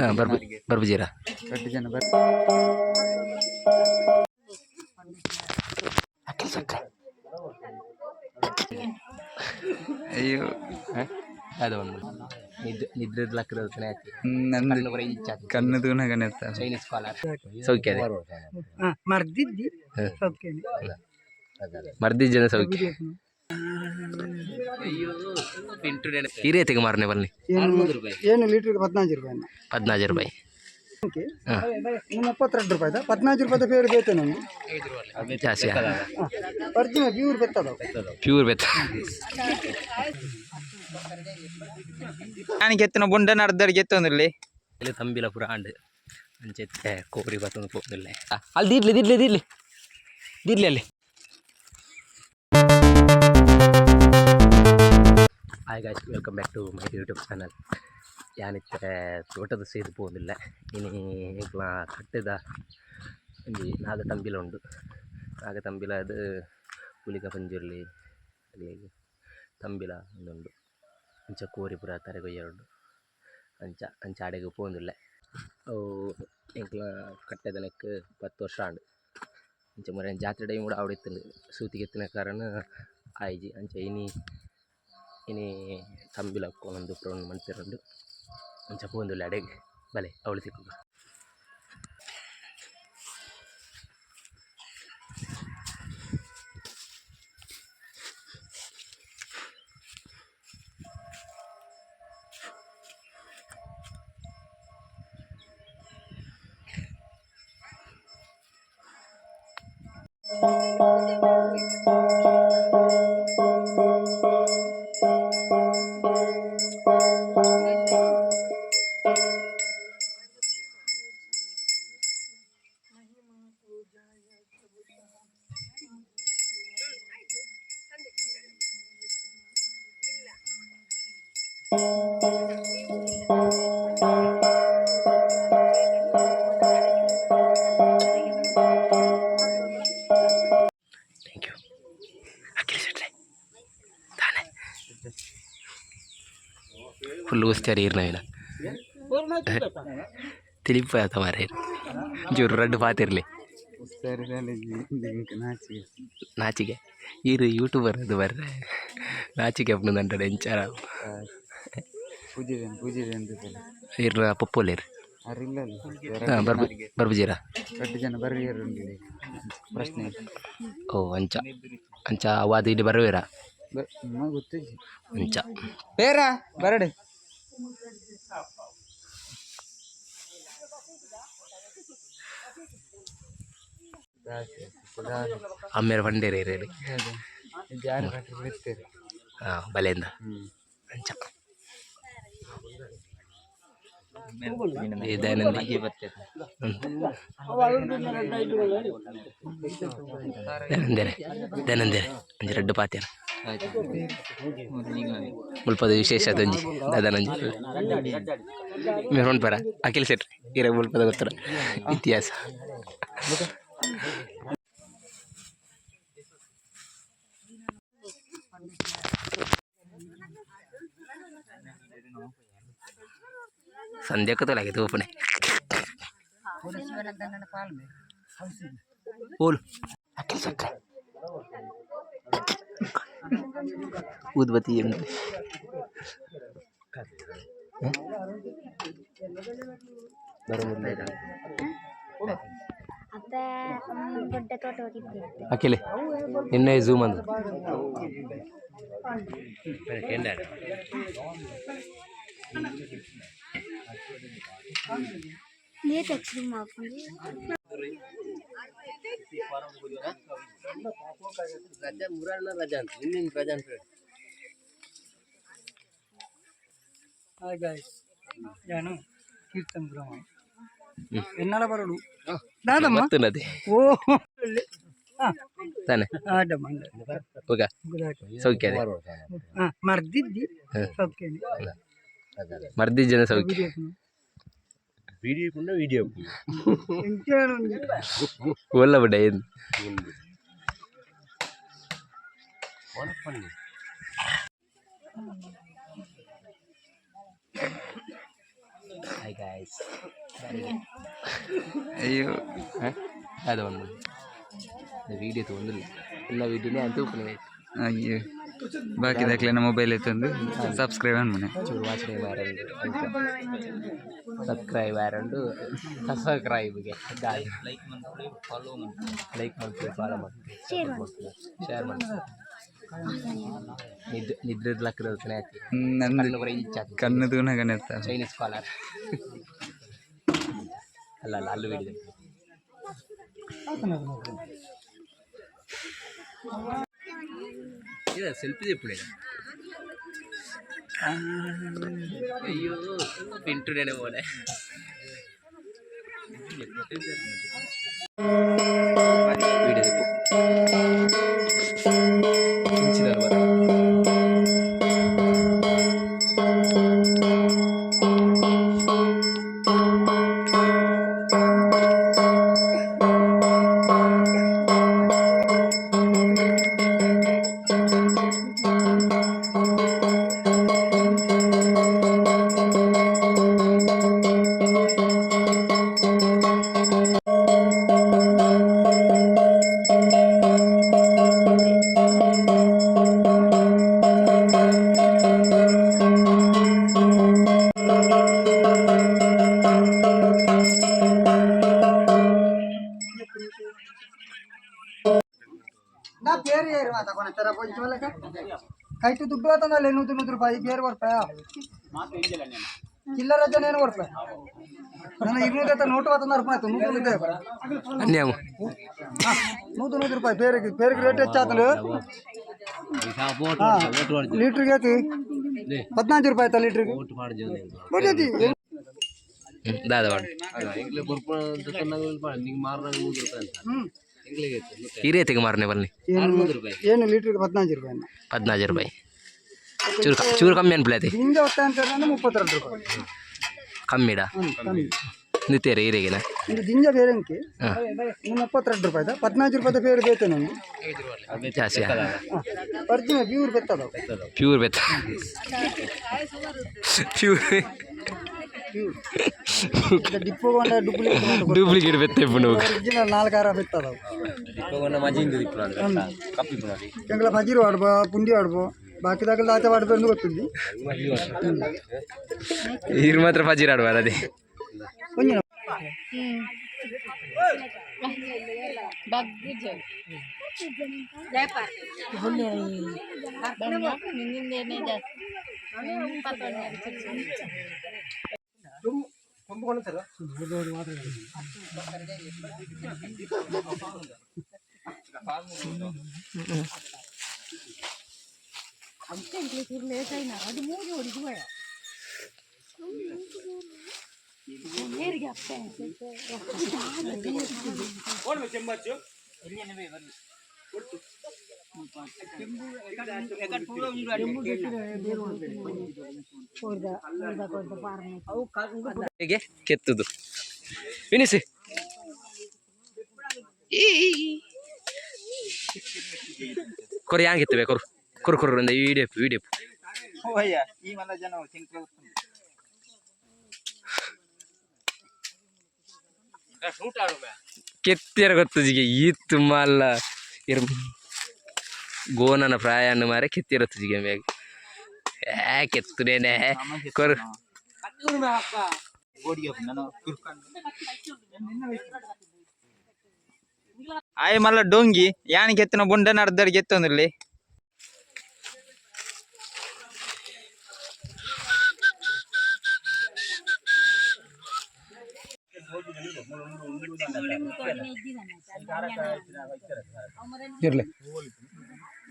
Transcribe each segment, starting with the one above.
ಹಾಂ, ಬರ್ಬ ಬರ್ಬುಜೀರಾ? ರಡ್ಡ್ ಜನ ಬರ್. ಅಖಿಲ್ ಸಕ್ರೆ. ಅಯ್ಯೋ. ಅದು ಒಂದು ನಿದ್ರೆ ನಿದ್ರೆ ಲಕ್ಕದ. ನಂದು ಕಣ್ಣು ತೂನಗನೆ. ಚೈನೀಸ್ ಕಾಲರ್ ಸೌಖ್ಯ ಅದೇ. ಮರ್ದಿದ್ದಿ ಸೌಖ್ಯನೆ. ಮರ್ದಿ ಜನ ಸೌಖ್ಯ. ಹಿರಿಯತೆಗೆ ಮಾರನೆ ಬನ್ನಿ. ಏನು ಲೀಟ್ರಿಗೆ 14 ರೂಪಾಯಿ. 14 ರೂಪಾಯಿ. ಹಾಂ. 32 ರೂಪಾಯಿದ, 14 ರೂಪಾಯಿದ ಬೇರೆ ಬೇತೆ ನಮ್ಗೆ. ಜಾಸ್ತಿ. ಒರಿಜಿನಲ್ ಪ್ಯೂರ್ ಬೆತ್ತದವು. ಪ್ಯೂರ್ ಬೆತ್ತ. ನಾನು ಕೆತ್ತನ ಬುಂಡ ನಡ್ದಡ್ ಗೆತ್ತೊಂದಿಲ್ಲಿ. ಇಲ್ಲಿ ತಂಬಿಲ ಪುರ ಆಂಡ್ ಅಂಚೆತ್ತೆ ಕೋರಿ ಬತ್ತೊಂದು ಪೋದಿಲ್ಲ. ಅಲ್ಲಿ ದಿಡ್ಲಿ ದಿಡ್ಲಿ ದಿಡ್ಲಿ ದಿಡ್ಲಿ ಅಲ್ಲಿ. Hi guys, welcome back to my YouTube channel. ಯಾನಿತ್ತೆ ತೋಟದ ಸೇದು ಪೋದಿಲ್ಲ. ಇನಿ ಎಂಕ್ಲ ಕಟ್ಟೆದ ಒಂಜಿ ನಾಗ ತಂಬಿಲ ಉಂಡು. ನಾಗ ತಂಬಿಲ ಅದು ಪುಲಿಕ ಪಂಜುರ್ಲಿ ಅಲ್ಲಿ ತಂಬಿಲ ಉಂದುಂಡು. ಅಂಚ ಕೋರಿ ಪೂರ ತರೆಗೊಯ್ಯರುಂಡು. ಅಂಚ ಅಂಚ ಅಡೆಗ್ ಪೋವೊಂದುಲ್ಲೆ. ಅವು ಎಂಕ್ಲ ಕಟ್ಟೆದ ನೆಕ್ಕ್ 10 ವರ್ಷ ಆಂಡ್. ಅಂಚ ಮೊರೆ ಜಾತ್ರೆ ಟೈಮ್ ಕೂಡ ಆವಡಿತ್ತುಂಡು. ಸೂತಿಗೆ ಎತ್ತಿನ ಕಾರಣ ಆಯ್ಜಿ. ಅಂಚ ಇನಿ ಇನಿ ತಂಬಿಲ ಕೊನೊಂದು ಪೂರ ಮನ್ಪೆರುಂಡು. ಅಂಚ ಪೋವೊಂದುಲ್ಲೆ ಅಡೆಗ್. ಬಲೆ, ಅವಳು ತಿಕ್ಕುಗ. Thank you Akhil ಶೆಟ್ರೆ. ತಾನೆ ಫುಲ್ ಉಸ್ತಾರಿ ಇರ್ನವಿನ ತಿಳಿಪ ಮಾರೆ. ಜೋರು ರಡ್ಡು ಪಾತಿರ್ಲಿ. ನಾಚಿಗೆ. ನಾಚಿಗೆ. ಈರು ಯೂಟ್ಯೂಬರ್ ಅದು ಬರ್ರೆ, ನಾಚಿಕೆ ಅಪ್ಪನ ದಂಟಡೆ ಎಂಚಾರ. ಪೂಜೆ ಪೂಜೆ ಅಂತ. ಇರ್ನ ಪಪ್ಪೋಲೇರು. ಅರಿಲ್ಲ. ಹಾಂ, ಬರ್ಬ ಬರ್ಬುಜೀರಾ? ರಡ್ಡ್ ಜನ ಬರ್ರಿಯರು ಪ್ರಶ್ನೆ. ಓ, ಅಂಚ ಅಂಚ ಅವಾದ ಇಲ್ಲಿ ಬರುವಿರಾ? ಗೊತ್ತಿಜ್ಜಿ. ಅಂಚ. ಬೇರ ಬರಡೆ. ಅಮ್ಮೇರ ಬಂಡೇರಿ ಹೇಳಿ. ಯಾರು ಬಿಡ್ತೀರಿ? ಹಾಂ, ಬಲೆಯಿಂದ ಅಂಚ ದಯಾನಂದಿ. ದಯಾನಂದೇರೆ, ದಯಾನಂದೇರೆ ಒಂಜಿ ರಡ್ಡು ಪಾತೆರ. ಮುಲ್ಪದ ವಿಶೇಷ ಅದೊಂಜಿ ದಾದಾನಂಜಿ ಮೇರ್ ಪರ ಅಖಿಲ್ ಶೆಟ್ಟಿ ಇರ ಮುಲ್ಪದ ಗೊತ್ತರ ಇತಿಹಾಸ. ಸಂಧ್ಯಾಕ ತೊಲಾಗೆ ತೂಪುಣೆ ಓಲು. ಅಖಿಲ್ ಸಕ್ರೆ ಊದ್ಬತ್ತಿ ಏನು ಅಪ್ಪೆ ದೊಡ್ಡ ತೋಟ ಹೋಗಿದ್ದೆ. ಅಖಿಲ್, ನಿನ್ನೆ ಝೂಮ್ ಅಂದು. ನೀರು ಎಕ್ಸ್ಟ್ರೀಮ್ ಮಾಡ್ಕೊಂಡು. ರಜಾ ಮುರಾಣ ರಜಾ ಅಂತ ಹಿಂದಿನ ರಜಾ ಅಂತ. ಹಾಯ್ ಗಾಯ್ಸ್, ನಾನು ಕೀರ್ತನ್ ಬ್ರಹ್ಮ. ಎನ್ನಲ ಬರಡು ದಾದಮ್ಮ. ಮತ್ತುನ್ನದೆ. ಓ ಹಾಂ. ತಾನೆ. ಆಡಮ್ಮ. ಹೋಗ ಸೌಖ್ಯ ಅದೇ. ಹಾಂ, ಮರ್ದಿದ್ದಿ ಸೌಖ್ಯನೆ. ಮರ್ದಿ ಜನ ಸೌಖ್ಯ. ವಿಡಿಯೋ. ಒಲ್ಲ ಬಿಡ ಏನು. Hi guys. ಅಯ್ಯೋ. ಅದು ಒಂದು ವೀಡಿಯೋ ತೊಗೊಂಡಿಲ್ಲ ಎಲ್ಲ ವೀಡಿಯೋನೇ ಅಂತ ಉಪ್ಪು. ಅಯ್ಯೋ, ಬಾಕಿ ದಾಖಲೆ ಮೊಬೈಲ್ ತಂದು ಸಬ್ಸ್ಕ್ರೈಬ್ ಅನ್ಮನೆ. ಚೂರು ವಾಚನೆ ಮಾರಂದು ಸಬ್ಸ್ಕ್ರೈಬ್ ಆರಂಡು ಸಬ್ಸ್ಕ್ರೈಬ್ಗೆ ಲೈಕ್ ಮಾಡ್ತೀವಿ, ಫಾಲೋ ಮಾಡ್ತೀವಿ, ಶೇರ್ ಮಾಡ್ತೀವಿ. ನಿದ್ರೆ ನಿದ್ರೆ ಲಕ್ಕದ ಸ್ನೇಹಿತರೆ. ನಂದು ಕಣ್ಣು ಬರೀ ಇಂಚಾತು. ಕಣ್ಣು ತೂನಗನೆ. ಚೈನೀಸ್ ಕಾಲರ್ ಅಲ್ಲ ಅಲ್ಲ, ಅಲ್ಲೂ ಹಿಡಿದೆ. ಇದೆ ಸೆಲ್ಫಿ ಇಪ್ಪುಡೆ. ಅಯ್ಯೋ, ಪಿಂಟುಡೇನೆ ಮೋನೆ. ವಿಡಿಯೋ ಇಂಚಿದಲ್ವ? ನಾ ಬೇರೆ ಯಾರು ಮಾತಾಕೊಣತ್ತಾರ ಪಂಚವಲಕ ಕೈಟು ದುಡ್ಡು ಆತಂದಲ್ಲ, 100 100 ರೂಪಾಯಿ ಬೇರೆ ಬರ್ಪಾಯ ಚಿಲ್ಲರ ಜನ ಏನು ಬರ್ಪಾಯ. ನನ್ನ 200 ಆತ ನೋಟು ಆತಂದ ರೂಪಾಯಿ ಆಯ್ತು, 100 100. ಅನ್ಯಾಮ. 100 100 ರೂಪಾಯಿ ಬೇರೆ ಬೇರೆ ರೇಟ್ ಹೆಚ್ಚಾತಲು. ಲೀಟ್ರಿಗೆ ಐತಿ 14 ರೂಪಾಯಿ ಆಯ್ತಾ ಲೀಟ್ರಿಗೆ ಬರ್ತೈತಿ. ದಾದ ವಾಡು. ಈ ರೇತಿಗೆ ಮಾರನೆ ಬನ್ನಿ. ಏನು ಲೀಟ್ರಿಗೆ 14 ರೂಪಾಯಿ. 14 ರೂಪಾಯಿ ಚೂರು ಚೂರು ಕಮ್ಮಿ ಅನ್ಪ್ಲೈತಿ. ಹಿಂಗೆ ಹೊತ್ತ ಅಂತ 32 ರೂಪಾಯಿ. ಕಮ್ಮಿಡ. ಕಮ್ಮಿ. ನಿತ್ತೀರಿ ಹೀರೆಗಿನ? ಇದು ದಿಂಜ ಬೇರೆ ಅಂಕಿ. ಇನ್ನು 32 ರೂಪಾಯಿ, 14 ರೂಪಾಯಿ ಬೇರೆ ಬೇಕು ನಮ್ಗೆ. ಜಾಸ್ತಿ. ಒರಿಜಿನಲ್ ಪ್ಯೂರ್ ಬೆತ್ತದವು. ಪ್ಯೂರ್ ಬೆತ್ತ, ಪ್ಯೂರ್. ಪ್ಯೂರ್ ಡಿಪ್ಪು ಕೊಂಡ ಡೂಪ್ಲಿಕೇಟ್. ಡೂಪ್ಲಿಕೇಟ್ ಬೆತ್ತ ಇಪ್ಪು. ಒರಿಜಿನಲ್ ನಾಲ್ಕಾರ ಬೆತ್ತದವು. ಎಂಗ್ಲ ಫಜೀರು ಆಡ್ಬೋ, ಪುಂಡಿ ಆಡ್ಬೋ, ಬಾಕಿದಾಗಲ್ಲ ಆಚೆ ಆಡ್ಬೋ ಎಂದು ಗೊತ್ತಿದ್ದಿ. ಇರು ಮಾತ್ರ ಫಜೀರ್ ಆಡ್ಬಾರ ಅದೇ. ಒಂಜಿನ. ಹೇಗೆ ಕೆತ್ತುದು ವಿನಿಸಿ ಕೊರು ಯಾಂಗ್ ಎತ್ತವೆ ಕೊರು ಕೊರು ಕೊರು ಅಂದ ವಿಡಿಯೋ ವಿಡಿಯೋ. ಈ ಮಲ್ಲ ಜನ. ಕೆತ್ತಿಯರ ಗೊತ್ತುಜಿಗೆ ಈತ್ ಮಲ್ಲ ಇರ್ ಗೋನನ ಪ್ರಾಯ ಅನ್ನು ಮಾರೆ ಕೆತ್ತಿರ ತುಜಿಗೆ ಮ್ಯಾಗ ಏ ಕೆತ್ತುನೇನೆ ಕೊರು. ಆಯ್ ಮಲ್ಲ ಡೊಂಗಿ ಯಾನ್ ಕೆತ್ತನ ಬೊಂಡ ನಡ್ದಡ್ ಗೆತ್ತೊಂದಿಲ್ಲಿ. ಇರಲಿ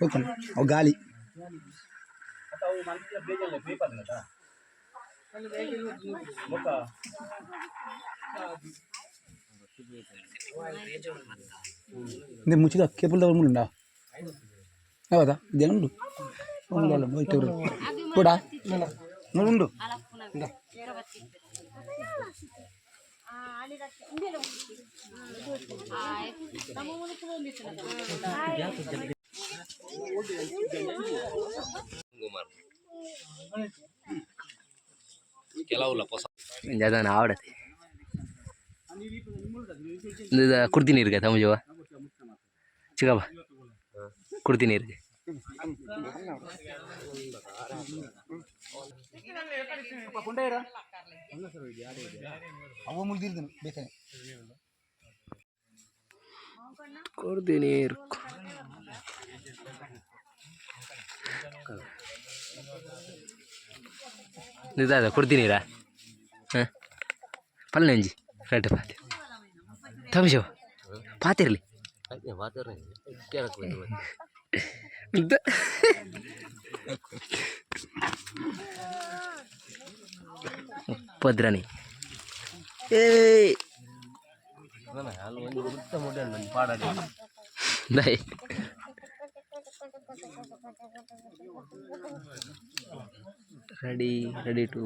ಹೋಗ್ತಾನೆ ಅವು ಗಾಲಿ. ഇത് ಮುಚ್ಚಿದ ಕೇಬಲ್ ಉಂಡಾ? ಹೌದಾ? ಇದೇನುಂಡು ಕೂಡ ಉಂಡು. ಕೆಲವುಲ್ಲ ಹೊಸ. ಒಂಜಿ ಆವಡತೆ. ಇಂದು ಕುರ್ದಿ ನೀರಿಗೆ ತಮಜುವ ಚಿಕ್ಕಪ್ಪ, ಕುರ್ದಿ ನೀರಿಗೆ. ಅವ ಮುಳ್ದಿರ್ದನು ಬೇಕನೆ. ಕುರ್ದಿ ನೀರು. ಇದಾದ ಕುರ್ದಿ ನೀರಾ? ಹಾಂ, ಪಲ್ಲೆ ಒಂಜಿ ರಡ್ಡ್ ಪಾತೆ ತಮಶೋ ಪಾತಿರ್ಲಿ. ಪದ್ರನಿ ಏ ದೈ. ರೆಡಿ ರೆಡಿ ಟು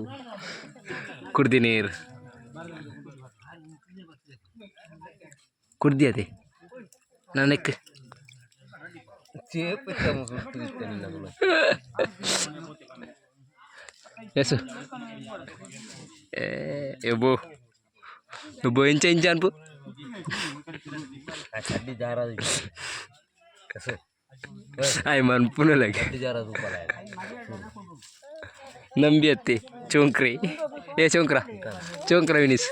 ಕುಡ್ದಿ ನೀರು. ಕುಡ್ದಿ ಅದೇ ನನಕ್ಕೆ. ಎಸು ಏ ಎಬೋ ಎಬೋ ಎಂಚ ಎಂಚ ಅನ್ಪು. ಆಯ್ ಮನ್ಪುನಲಗೆ ನಂಬಿ ಅತ್ತಿ ಚೋಂಕ್ರಿ. ಏ ಚೋಂಕ್ರ ಚೋಂಕ್ರ ವಿನಿಸ್.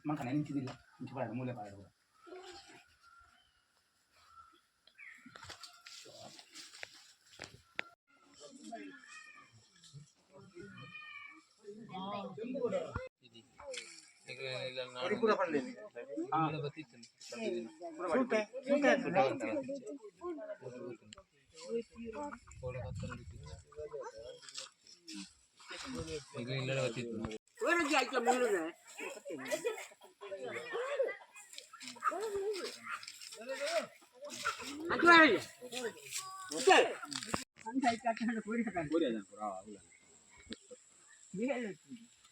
ಮಂಕನ ನಿಂತಿದ್ದಿಲ್ಲ ಇಂಚು ಪಾಡ ಮೂಲೆ ಪಾಡ.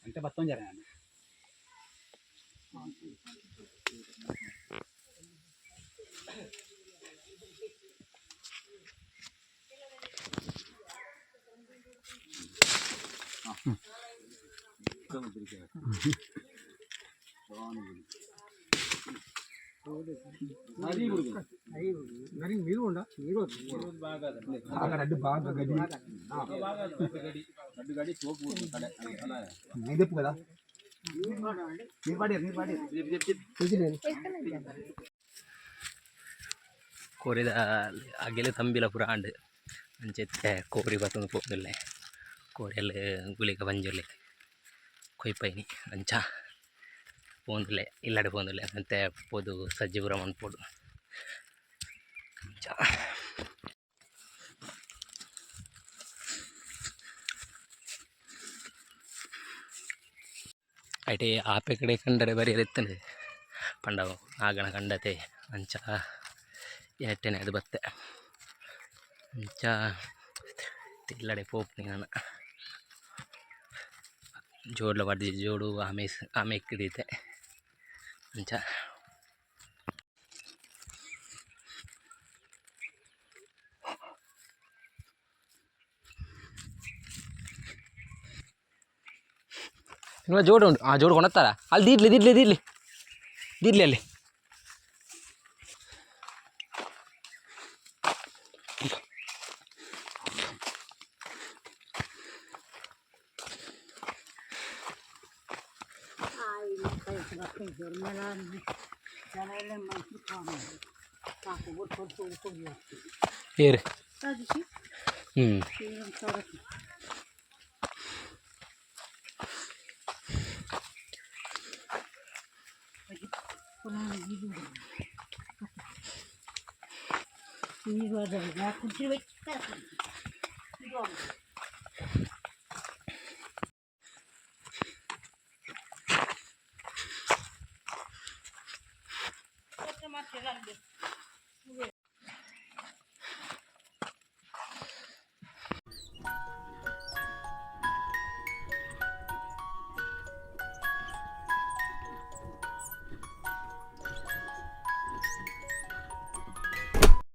ಅಂತ ಬತ್ತೊಂಜಾರ ನಾನು. కదా. ನೀರು ಪಾಡಿ, ನೀರು ಪಾಡಿ. ಕೋರಿದ ಅಗೆಲೆ ತಂಬಿಲ ಪೂರ ಆಂಡ್. ಅಂಚೆತ್ತೆ ಕೋರಿ ಬತ್ತೊಂದು ಪೋಂದುಲ್ಲೆ. ಕೋರಿಯಲ್ ಗುಳಿಗ ಬಂಜುಲ್ಲೆ ಕೊಯ್ಪೈನಿ. ಅಂಚ ಪೋಂದುಲ್ಲೆ, ಇಲ್ಲಡೆ ಪೋಂದುಲ್ಲೆ. ಅಂತೆ ಪೋದು ಸಜ್ಜಿ ಪೂರ ಮನ್ಪೊಡು ಅಂಚ. ಐಟೆ ಆಪೆ ಕಡೆ ಕಂಡರೆ ಬರಿಯರೆ ಇತ್ತಂಡೆ ಪಂಡ ಆಗಣ ಕಂಡತೆ. ಅಂಚ ಎಟ್ಟೆನೆ ಅದು ಬತ್ತೆ. ಅಂಚ ಇಲ್ಲಡೆ ಪೋಪುನಿ ನನ. ಜೋಡ್ಲ ಪಡ್ದು ಜೋಡು ಆಮೆ ಆಮೆ ಎಕ್ಕಿದೀತೆ ಅಂಚ. ನಿಂಗಳ ಜೋಡು ಉಂಟು. ಆ ಜೋಡು ಕೊಣತ್ತಾರ ಅಲ್ಲಿ. ದೀಡ್ಲಿ ದೀಡ್ಲಿ ದೀಡ್ಲಿ ದೀಡ್ಲಿ ಅಲ್ಲಿ. ಏರು. ಹ್ಞೂ.